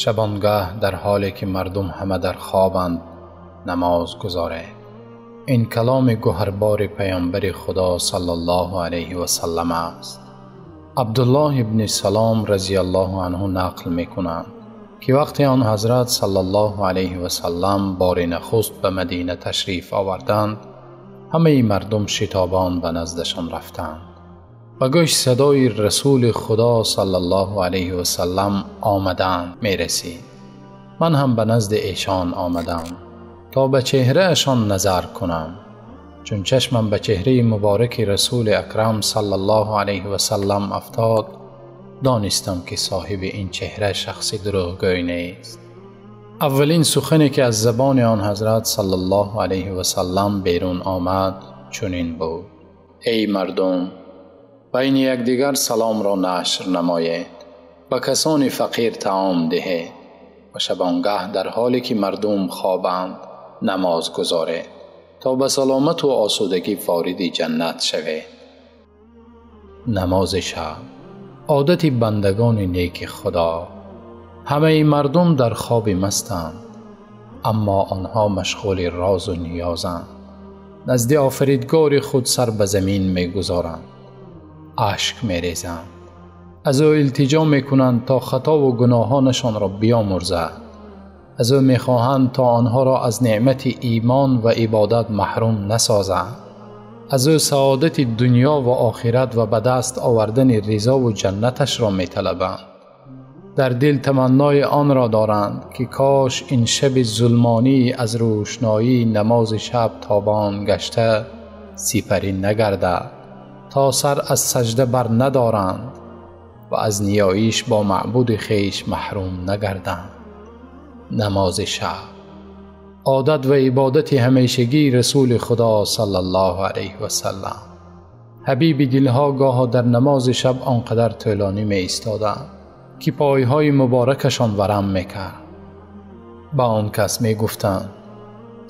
Шабонгаҳ дар ҳоле ки мардум ҳама дар хобанд намоз гузоред. Ин каломи гавҳарбори паёмбари Худо саллаллоҳу алайҳи васаллам аст. Абдуллоҳ ибни Салом разияллоҳу анҳу нақл мекунанд ки вақте он ҳазрат саллаллоҳу алайҳи васаллам бори нахуст ба Мадина ташриф оварданд, ҳамаи мардум шитобон ба наздашон рафтанд. Ба гӯши садои Расули Худо саллаллоҳу алайҳи васаллам омаданд мерасид. Ман ҳам ба назди эшон омадам то ба чеҳраашон назар кунам. Чун чашмам ба чеҳраи мубораки Расули Акрам саллаллоҳу алайҳи васаллам афтод, донистам ки соҳиби ин чеҳра шахси дурӯғгӯй нест. Аввалин сухане ки аз забони он ҳазрат саллаллоҳу алайҳи васаллам берун омад чунин буд: эй мардум, байни якдигар саломро нашр намоед, ба касони фақир таом диҳед ва шабонгаҳ дар ҳоле ки мардум хобанд намоз гузоред то ба саломат ва осудагӣ вориди ҷаннат шавед. Намози шаб одати бандагони неки Худо. Ҳамаи мардум дар хоби мастанд, аммо онҳо машғули розу ниёзанд. Назди офаридгори худ сар ба замин мегузоранд, ашк мерезанд, аз ӯ илтиҷо мекунанд то хатову гуноҳонашонро биёмурзад. Аз ӯ мехоҳанд то онҳоро аз неъмати имон ва ибодат маҳрум насозад. Аз ӯ саодати дунё ва охират ва ба даст овардани ризову ҷаннаташро металабанд. Дар дил таманнои онро доранд ки кош ин шаби зулмонӣ аз рӯшноии намози шаб тобон гашта сипарӣ нагардад, то сар аз саҷда бар надоранд ва аз ниёиш бо маъбуди хеш маҳрум нагарданд. Намози шаб одат ва ибодати ҳамешагии Расули Худо саллаллоҳу алайҳи васаллам. Ҳабиби дилҳо гоҳо дар намози шаб он қадар тӯлонӣ меистоданд ки пойҳои муборакашон варам мекард. Ба он кас мегуфтанд: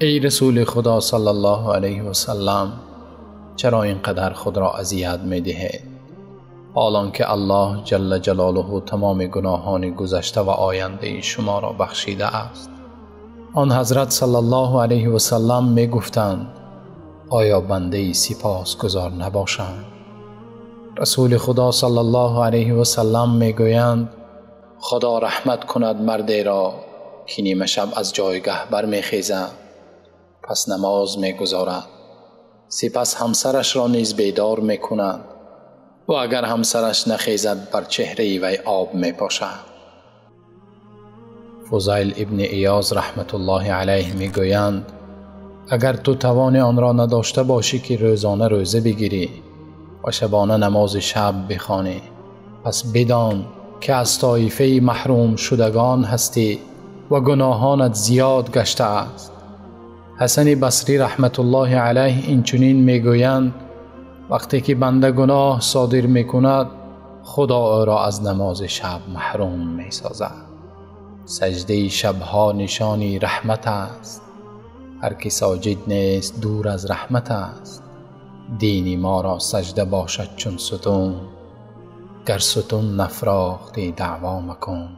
эй Расули Худо саллаллоҳу алайҳи васаллам, чаро ин қадар худро азият медиҳед, ҳолон ки Аллоҳ ҷалла ҷалолаҳу тамоми гуноҳони гузашта ва ояндаи шуморо бахшидааст? Он ҳазрат саллаллоҳу алайҳи васаллам мегуфтанд: оё бандаи сипосгузор набошам? Расули Худо саллаллоҳу алайҳи васаллам мегӯянд: Худо раҳмат кунад мардеро ки нимашаб аз ҷойгаҳ бармехезад, пас намоз мегузорад, сипас ҳамсарашро низ бедор мекунад ва агар ҳамсараш нахезад бар чеҳраи вай об мепошад. Фузайл ибни Иёз раҳматуллоҳи алайҳ мегӯянд: агар ту тавони онро надошта бошӣ ки рӯзона рӯза бигирӣ ва шабона намози шаб бихонӣ, пас бидон ки аз тоифаи маҳрум шудагон ҳастӣ ва гуноҳонат зиёд гаштааст. Ҳасани Басрӣ раҳматуллоҳи алайҳ инчунин мегӯянд: вақте ки банда гуноҳ содир мекунад, Худо ӯро аз намози шаб маҳрум месозад. Саҷдаи шабҳо нишони раҳмат аст. Ҳар ки соҷид нест дур аз раҳмат аст. Дини моро саҷда бошад чун сутун, гар сутун нафрохтӣ даъво макун.